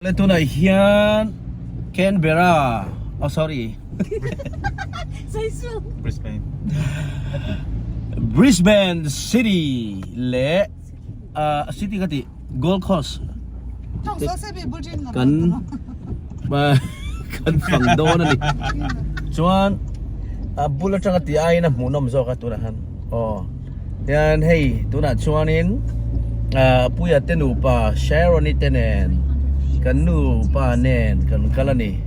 Le tunah hian Canberra, oh sorry. Brisbane. Brisbane City leh uh, city ka ti Gold Coast kan kan fang dawn a ni. Chuan a bul atanga ti aiin a hmuhnawm zawk a tunah khan. Aw hian hei tunah chuanin ah Puia te nupa Sharon-i te nen kan nupa nen kan kal a ni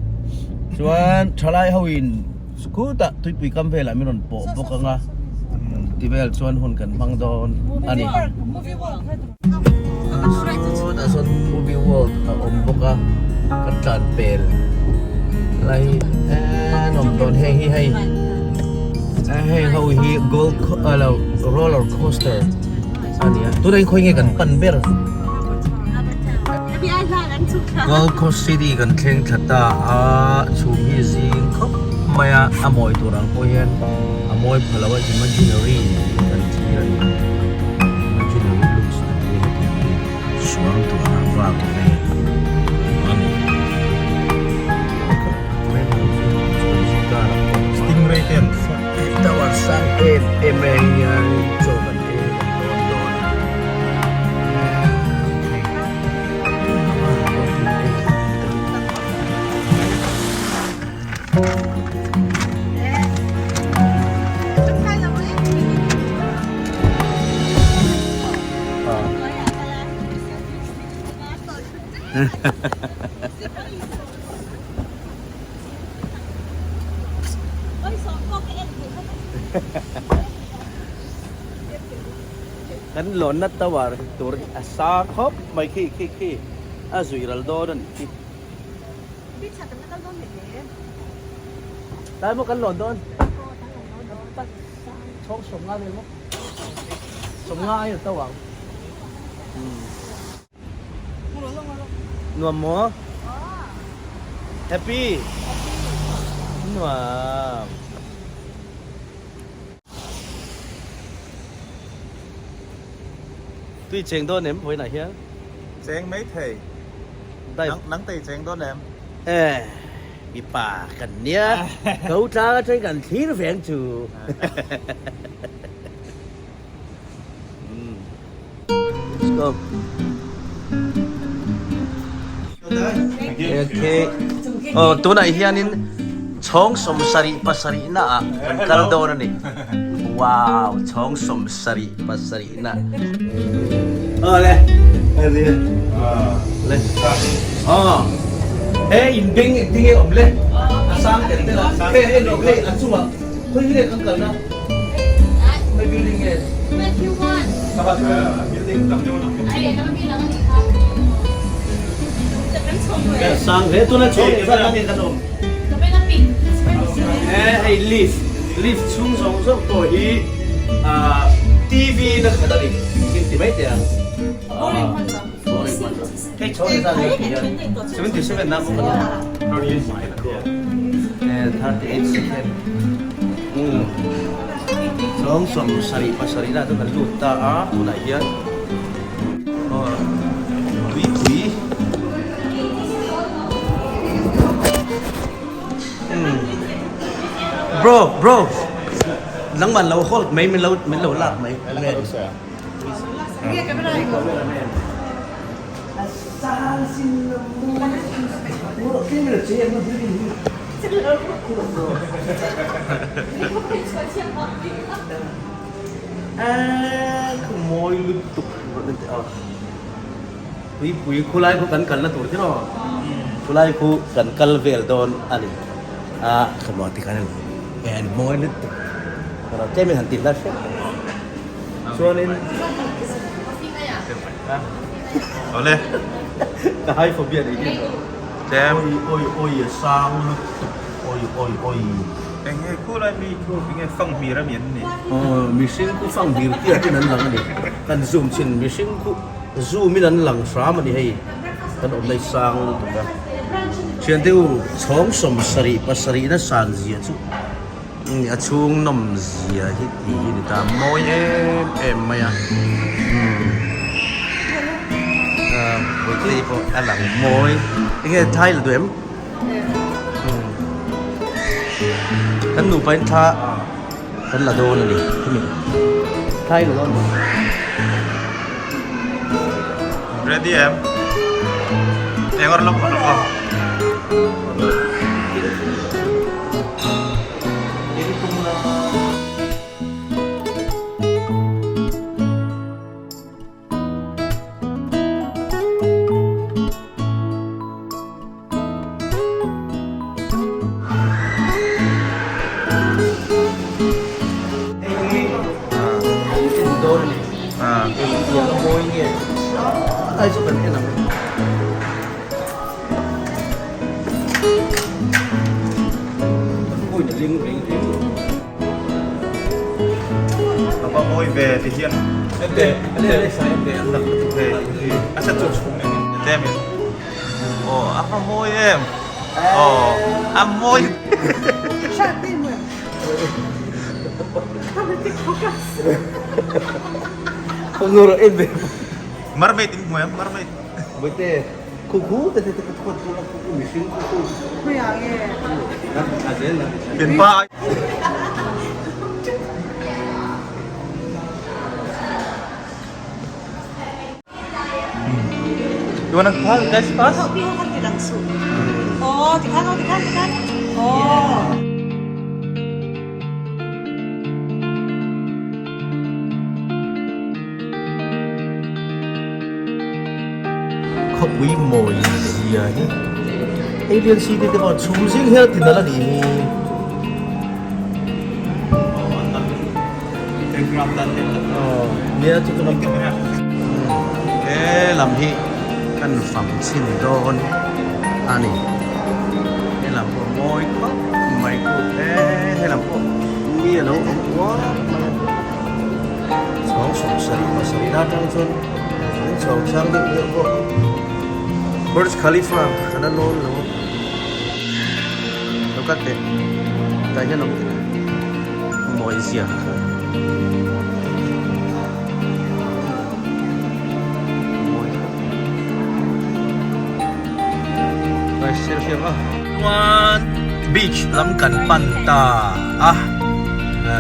chuan thalai ho in khutah tuipui kam velah min rawn pawh bawk ang a ti vel chuan hun kan hmang dawn a ni. Sawtah sawn movie world a awm bawk a kan tlan pel lai en awm dawn heng hi hei heng ho hi gold alo roller coaster a ni a tunah hian khawi nge kan pan ber Gold Coast City kan thleng thla ta a chhum hi zing khawp mai a a mawi tur ang pawh hian a mawi pha lo a imaginary kan thlir a ni. Imaginary looks ang hi hetiang hi suang tuah vak vel a ni. Stingray te an fak. Tower sang em em mai hian chaw kan ei kan dawn dawn a. Kan lawnna tower tur hi a sa khawp mai khi khi khi a zui ral dawn a nih khi. Tlai maw kan lawn dawn? Chhawng 50 vel maw? 50 ai a to ang. Nuam maw? Happy? Nuam. Tui cheng dawn em vawiinah hian? Cheng mai thei. Nang tei cheng dawn em? Eh, mipa kan nia. Ko tlang atang kan thlir veng chu. Let's go. Okay. Oh, tunah hianin chhawng 77 na ah kan kal dawn a ni. Wow, chhawng 77 na. Oh le. Le. Oh. He in beng ding e om le. A sang tel tel a. He he lo he a chungah khoi hi le kan kal na. Khoi building nge? Sang hle tuna chhawng zat na nge kan awm. Hei lift lift chhung zawng zawng pawh hi TV na khat a ni in ti mai teh ang. Boring hman lo. Hei chhawng zat nge ti hian 77 na maw kan awm. My God. 38 second. Chhawng 77 lah chu kan lut ta a tunah hian. Tuipui Bro bro nangman lo hold mai min lo min lo lak mai Mawi lutuk Tuipui khulai khu kan kalna tur kher aw khulai khu kan kal vel dawn a ni a khawmaw tikhan en mawi lutuk tlem in han ti hla hrep chuanin Awle ka hai phobia nei hi Tlem oi oi oi a sang lutuk oi oi oi. Eng nge khulai mi khu enge fanghmir a mi an ni? Aw mihring khu fanghmir tiat in an lang a ni. Kan zoom chin mihring khu zoom in an lang hram a ni hei. Kan awm lai sang lutuk a. Thiante u chhawng 77 na san zia chu a chhung nawm zia hi ti hi ni ta mawi em em mai a. Umm. Bawihtei pawh a lang mawi. Enge thai la duh em? Kan nupa in thla kan la dawn a ni. Khami thai la dawn ni. Ready em? Eng awr lawk lawk aw. Apa mawi ve ti hian ente ente an nak lutuk hei a set chu chhung nen ente min aw a va mawi em aw a mawi Mermaid in hmu em mermaid Bawihte khuku te te te khuat chu khuku mihring khuku a zel na Pianpa ai. You wanna call guys first? Oh, tikhan, oh, tikhan, tikhan. Oh. Khawpui mawi zia hi Alien City te pawh chhum zing hian a ti nalh a nih hi. Nia chu chu lam he lam hi kan fang chhin dawn a ni he lam pawh mawi khawp mai khu he he lam pawh mi a lo awm uap mai a chhawng 70 pasarih atang chuan an chhawng sang deuh deuh pawh Burj Khalifa kan a lawn lo lo cut teh tah hian awm mawi zia kha mawi kai selfie ang a chuan beach lam kan pan ta a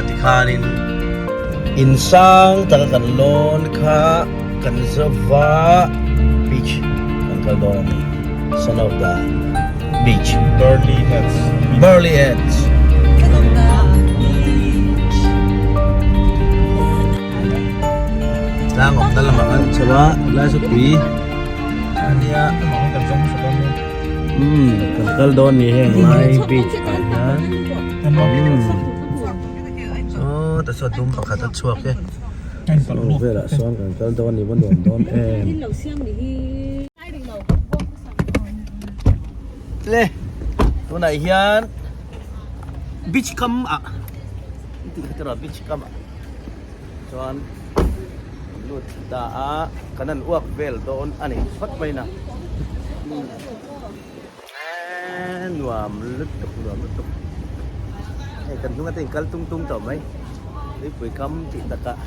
tikhanin in sang taka kan lawn kha kan zova beach kan kal dawn a ni son of the beach Burleigh Heads Burleigh Heads Tlang awmna lamah kan chho a helai saw tui a nia umm kan kal dawn ni heng lai beach ah hian umm saw ta saw dum pakhat a chhuak e saw velah sawn kan kal dawn ni va nuam dawn em le tunah hian beach kam ah tih kha tiraw beach kam ah chuan lut ta a kan han uak vel dawn a ni phawt mai na eee nuam lutuk nuam lutuk hei kan hnung ata in kal tung tung tawh mai tuipui kam tih takah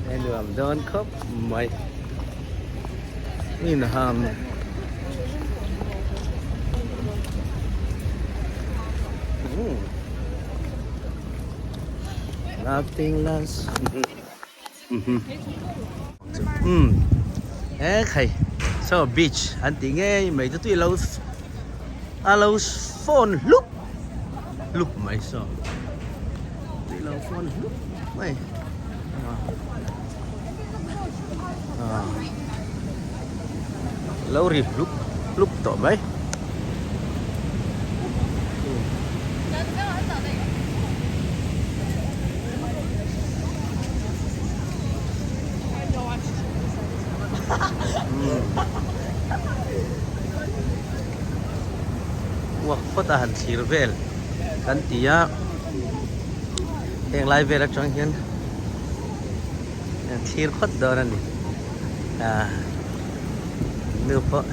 Eee nuam dawn khawp mai inham. Nothing lasts. Um e khai so beach an tih ngei mai chu tui lo a lo fawn hlup hlup mai saw tui lo fawn hlup mai lo ri hlup hlup tawh mai. Uak phawt a han thlir vel kan ti a heng lai vel atang hian thlir phawt dawn a ni ah nu pawh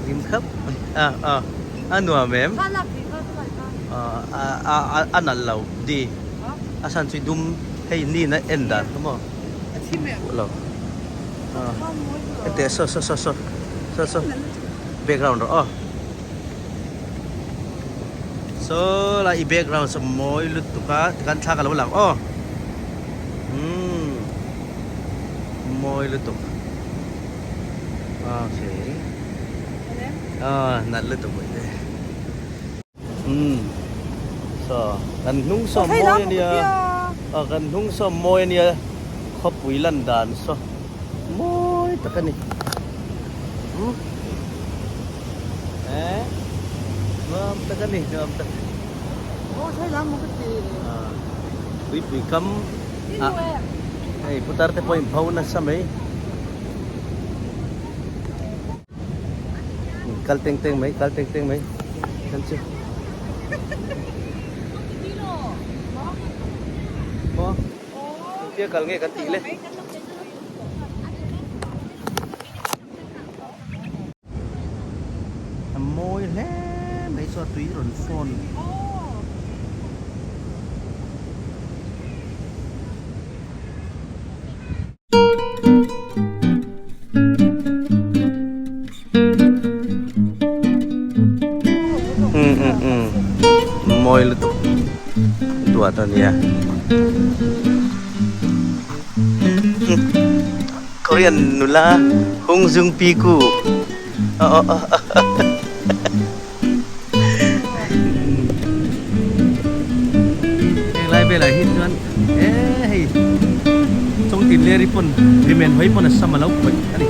hlim khap mai a a a nuam em a a nalh lo di a chhan chu dum hei ni na en dan kha maw. Lo. Ente so so so so so so background ro aw. So la i background so mawi lutuk a tikhan thla ka lo lang aw. Umm mawi lutuk. Okay. Ah nalh lutuk pawh te. Umm so kan hnung sawm mawi ania aw kan hnung sawm mawi ania khawpui lan dan saw mawi tak ani umm eh nuam tak ani nuam tak tuipui kam ah hei putar te pawh in pho nasa mai. Kal teng teng mai kal teng teng mai kan chu maw engtia kal nge kan tih le a mawi hle mai chuan tui rawn fawn. Mawi lutuk duat a nia Korean nula Hung Jung Pi Ku Heng lai velah hi chuan e hei chawngtin leri pawn rimen hawi pawn a sam a lo khawih a ni.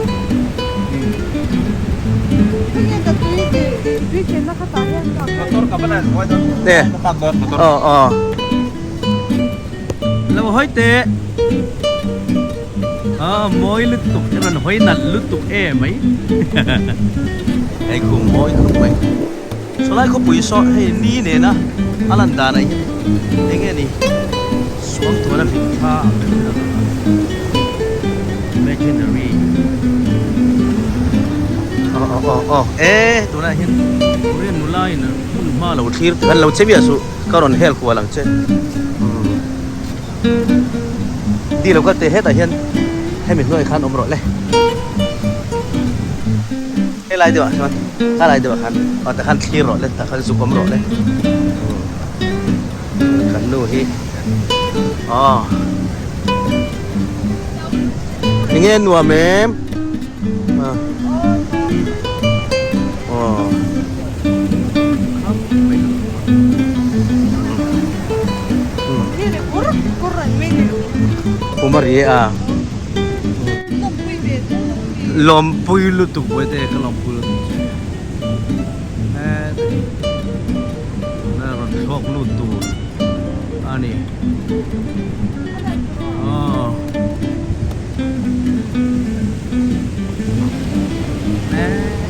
Aw aw lo hawi teh a mawi lutuk i rawn hawi nalh lutuk e mai hei khu mawi khawp mai sawlai khawpui saw hei ni nena a lan dan ah hian eng nge ni suang tuara hlim thla ang deuh hian a lang a imaginary aw aw aw aw e tunah hian Korean nula in hmun hma lo thlir kan lo che miah suh ka rawn hel kual ang che umm. Di lo kal teh hetah hian hemi hnuaiah khan awm rawh le. Helai deuhah chuan helai deuhah khan aw tah khan thlir rawh le tah khan zuk awm rawh le. Kan nu hi aw enge nuam em aw aw. Kumari a lawmpui lutuk buaite ka lawmpui lutuk che heti na rawn thluak lut tur a ni aw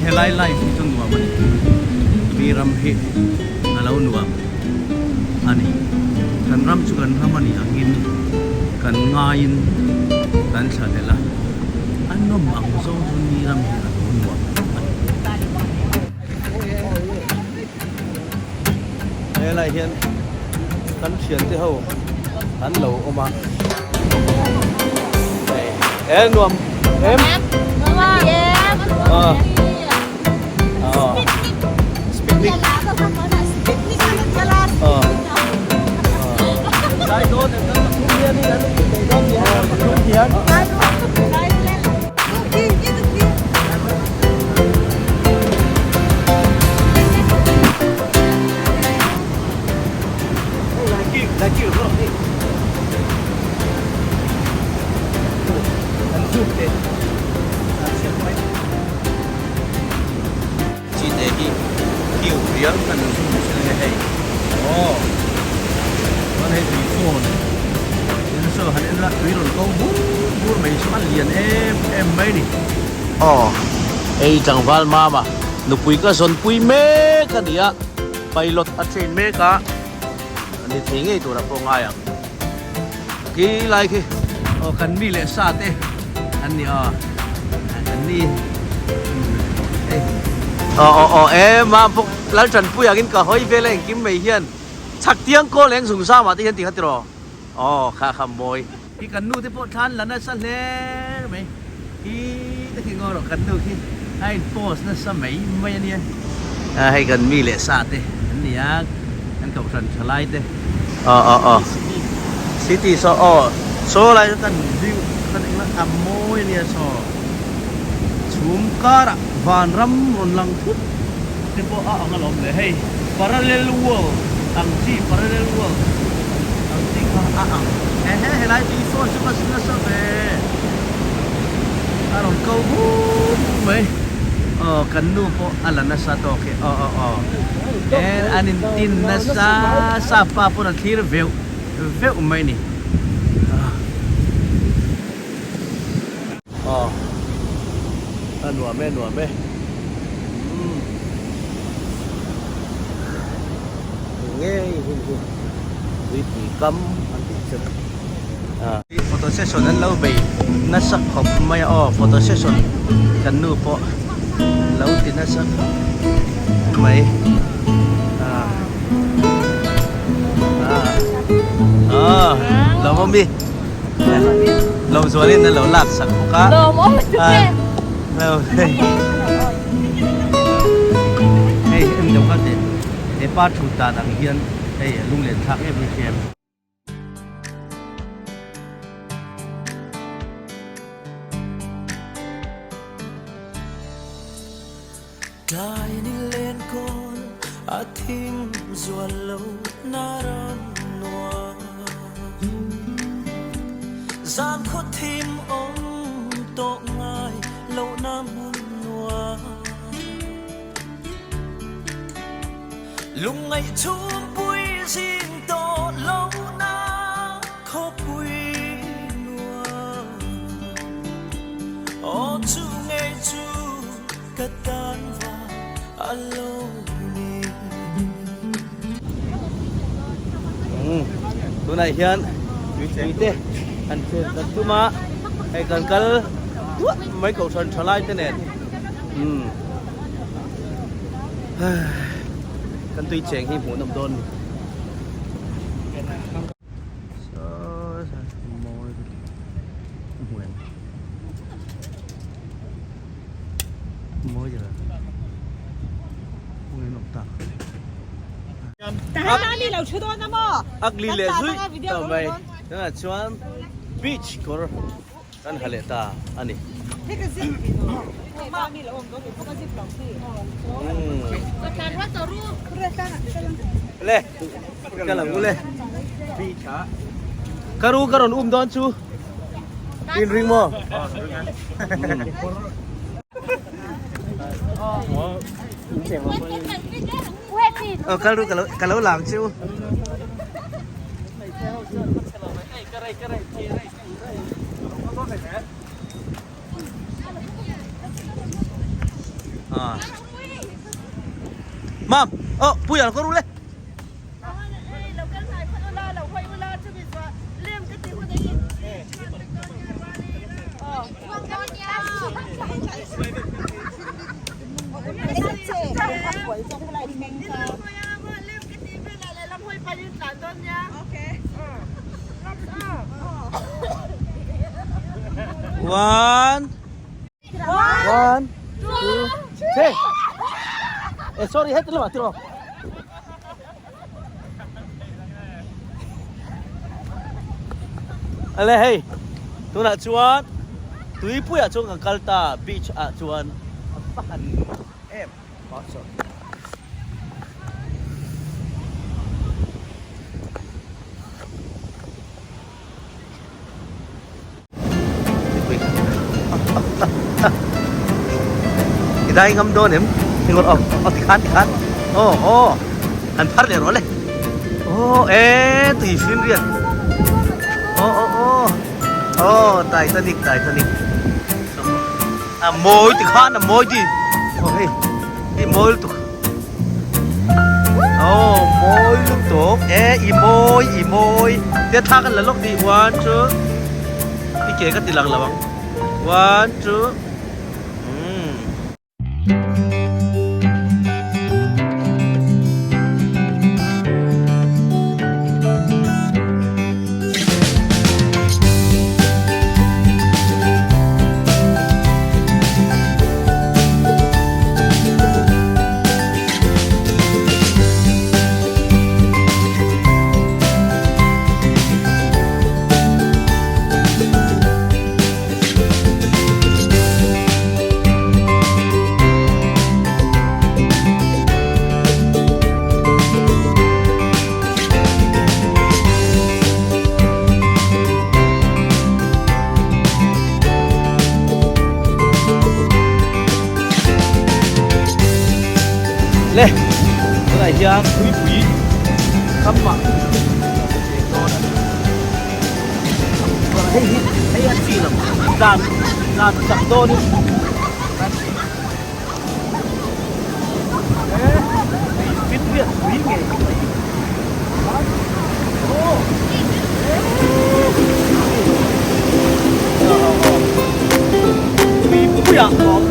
helai life hi chu nuam a ni mi ram hi a lo nuam. a ni. Kan ram chu kan ram a nih angin kan ngaiin kan thla hlelh a, a nawm ang zawng chu ni ram hi a lo nuam a ni. Helai hian kan thiante ho an lo awm a, hei e nuam em? Aw. Picnic. Chi te hi kiu rial kan zum thil nge hei aw chuan hei tui fawn in saw han en la tui rawn ko bur bur mai chu a lian em em mai ni. Aw hei tlangval mama nupui ka zawn pui mek a ni a pilot a train mek a ni thei ngei tur a pawh ngai ang khi lai khi aw kan mi leh sa te an ni a an ni hei aw aw aw e ma bawk lal tanpui angin ka hawi vel a engkim mai hian chhak tiang kawl eng zung zam ah te hian ti kha tiraw aw kha kha mawi. Khi kan nu te pawh thlan la nasa hle mai. Khi te khi ngaw rawh kan nu khi a in post nasa mai mai a nia. A hei kan mi leh sa te an ni a, kan kohhran tha lai te. Aw aw aw city saw aw saw lai chu kan view kan engla a mawi a nia saw chhum karah vanram rawn lang thut te pawh a ang alawm le hei parallel world ang chi parallel world ang chi kha a ang he he helai tui sawn chu ka nasa ve a rawn ko vur vur mai aw kan nu pawh a la nasa tawk e aw aw aw en an in tin nasa sa pa pawn a thlir veuh veuh mai ni aw a nuam e nuam e umm ngei hun hi tuipui kam an tih chu photo session an lo bei nasa khawp mai a aw photo session kan nu pawh lo ti nasa khawp mai ah ah ah lo awm i lo zualin a lo lak sak bawk a lo hei hei en deuh kha teh he pa thut dan ang hian hei a lunglen thlak em em hian. Tlai ni len kawl a thim zual lo na ram nuam Zan khaw thim awm tawh ngai lo na hmun nuam Lungngaih chhungpui zing tawh lo na khawpui nuam Aw chu ngei chu ka tan va a lo ni. Tunah hian tui te han chen kan tum a, hei kan kal duah mai kohhran tha lai te nen. Kan tui cheng hi hmuh nawm dawn ni. Ugly leh zui ta mai. Tunah chuan beach kawr Kan ha leh ta a ni. Le, ka lang u le. Ka ru ka rawn um dawn chu. In ring maw? Kal ru ka lo lang chu. Mam, oh, pui al ko ru le. One, one, two, three. Eh, sorry, hết rồi, rồi. Ale hei, tunah chuan tuipuiah chuan kan kal ta beach ah chuan a va han em. Awesome. I dai ngam dawn em? Tingawt aw, aw tikhan tikhan. Aw aw, han phar leh rawh le. Aw e tui fim riat. Aw aw aw. Aw Titanic Titanic. A mawi tikhan a mawi ti. Aw hei, i mawi lutuk. Aw mawi lutuk e i mawi i mawi tia thla kan la lawk ni one two i ke ka ti lang lo ang one two umm. Le tunah hian tuipui kamah ka cheng dawn a ni. Hei hi hei a chi lo tlan tlan chak dawnin he tui fit riat tui ngei mai aw tui puiah awm.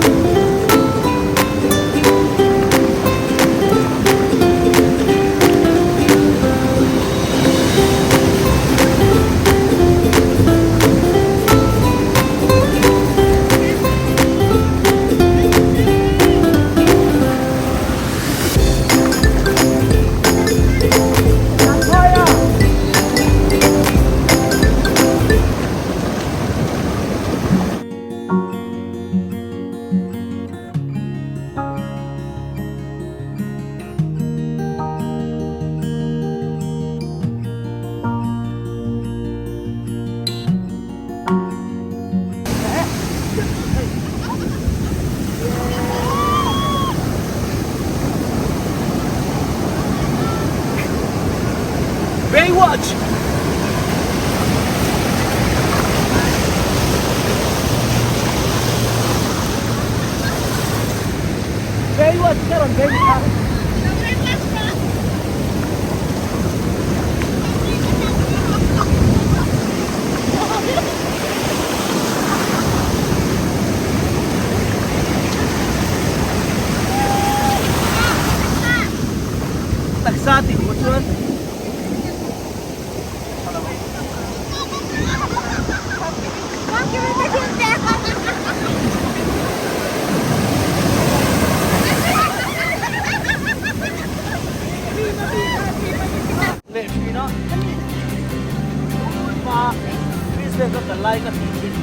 Baywatch! Baywatch ka rawn bei kha. Taksa tih hmuh chuan Leh thin a, tun hma business a kal lai ka tih thin.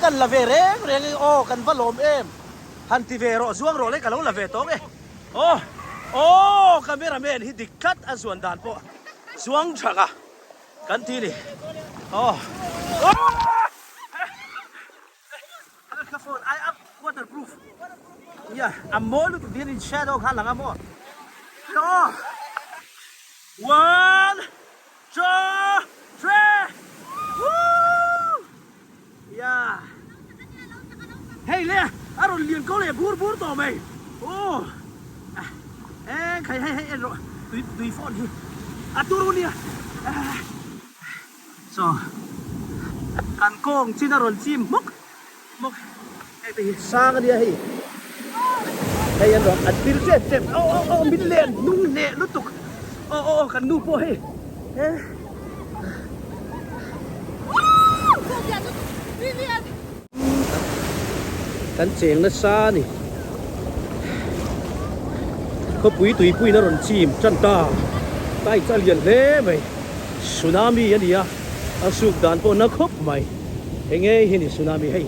Kan la ve reng reng e aw kan va lawm em han ti ve rawh zuang rawh le ka lo la ve tawng e aw aw camera man hi dik tlat a zuan dan pawh zuang thak a kan ti ni aw ka phone ai up waterproof ya a mawi lutuk hian in shadow kha lang a maw aw one two three woo ya hei le a rawn lian ko leh bur bur tawh mai aw eng khai hei hei en rawh tui tui phone hi a turu nia Chaw kan kawng chin a rawn chim hmawk hmawk hei te hi sang a nia hei hei an rawn an pil tep tep aw aw aw min len hnung hneh lutuk aw aw aw kan nu pawh hei he Kan cheng nasa a ni. Khawpui tuipuiin a rawn chim tan ta. Tai chu a lian hle mai. Tsunami a ni a, a suk dan pawh na khawp mai. Eng nge hi ni tsunami hei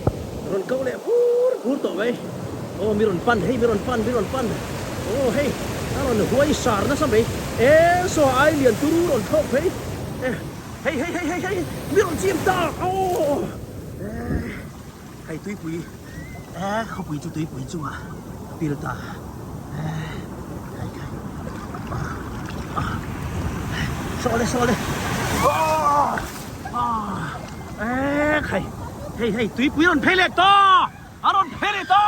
rawn ko leh bur bur tawh mai. Aw mi rawn pan hei mi rawn pan mi rawn pan aw hei a rawn huai sar nasa mai. Eng saw ai lian turu rawn thlawk phei. Hei hei hei hei hei mi rawn chim ta aw. Hei tuipui eh khawpui chu tuipui chungah a pil ta eh khai khai ah saw le saw le ah ah eh khai hei hei tuipui rawn phei leh ta a rawn phei leh ta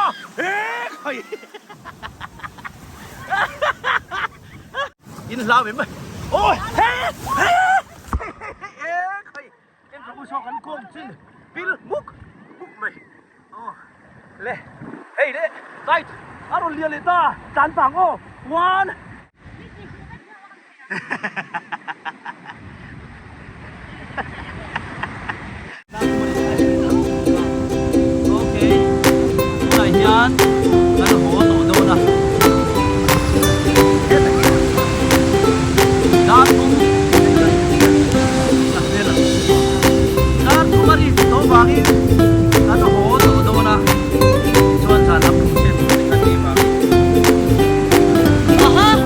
eh khai in hlau em ôi he he he eh khai Ken rawh u saw kan kawng chin pil muk muk mai aw le hei le tight a rawn lian leh ta tlan pang aw one Okay tunah hian kan haw tawh dawn a Darthum a rik tawh vangin kan haw tawh dawn a, chuan zan lam thu chhiat tur te kan nih vangin. Kan haw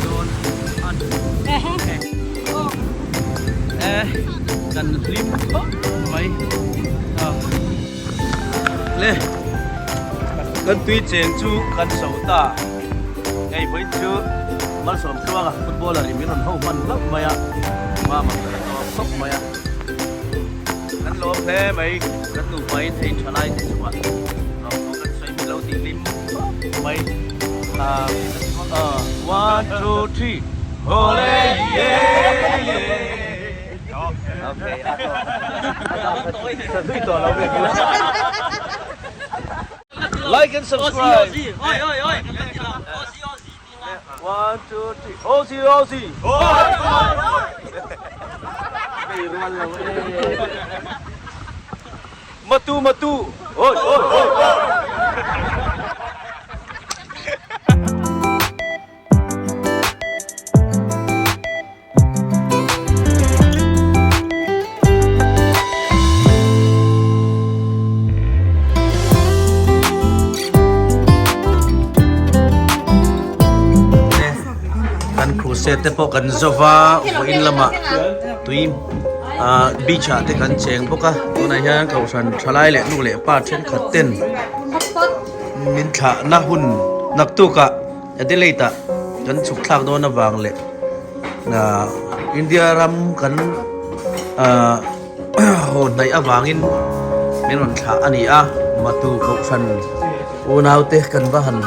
dawn a ni. E kan hlim khawp mai a. Le kan tui cheng chu kan so ta. Hei vawiin chu. Malsawm tluanga footballer in min rawn ho hman hlauh mai a, mama kan lawm khawp mai a, kan lawm hle mai, kan nupa in hei thalai te chungah lawmthu kan sawi mi lo tih hlim khawp mai One two three Hole ye ye Okay a tawh tawh lo vek ila. Like and subscribe. One, two, three. Aussie, Aussie. Matu, matu. Oi, oi, oi. Kan crusade te pawh kan zo va vawiin lamah tui ah beach ah te kan cheng bawk a tunah hian kohhran thalai leh nu leh pa thenkhat ten min thlahna hun naktuk ah Adelaide ah kan chhuk thlak dawn avang leh India ram kan haw hnaih avangin min rawn thlah a ni a, Matu Kohhran unaute kan va han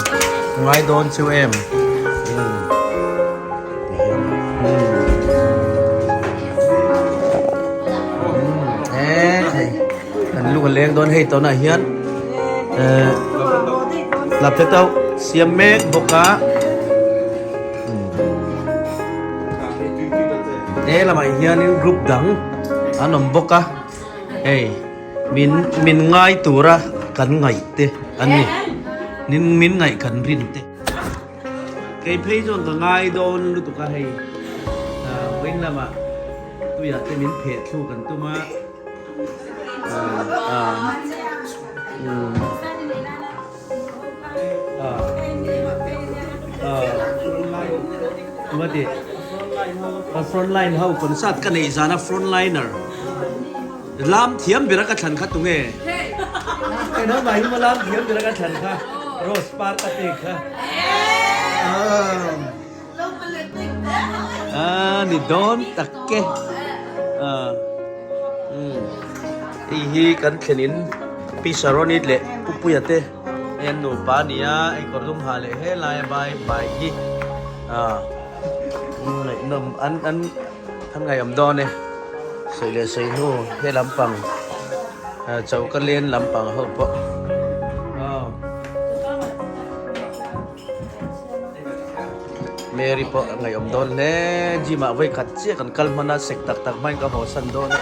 ngai dawn chu em? Kan lung a leng dawn hei tunah hian hlapte tauh siam mek bawk a. He lamah hianin group dang an awm bawk a hei min min ngai tura kan ngaih te an ni nin min ngaih kan rin te kei phei chuan ka ngai dawn lutuk a hei ah vawiin lamah tuiah te min pheh thluk an tum a ah ah umm. Front line ho concert ka neih zana front liner lam thiam bera ka thlan kha tunge hei nangmah hi maw lam thiam bera ka thlan kha rose par ka pek kha a ni dawn tak e hei hi kan thlen in Pi Saronit leh Pu Puia te hei an nupa a ni a hei kawr dum ha leh helai a bai bai hi ngaihnawm an an an ngaihawm dawn e sawi leh sawi hnu he lampang choka len lampang ho pawh. Mary pawh a ngaihawm dawn hle gym ah vawi khat chiah kan kal hman a sek tak tak hmain ka haw san dawn a.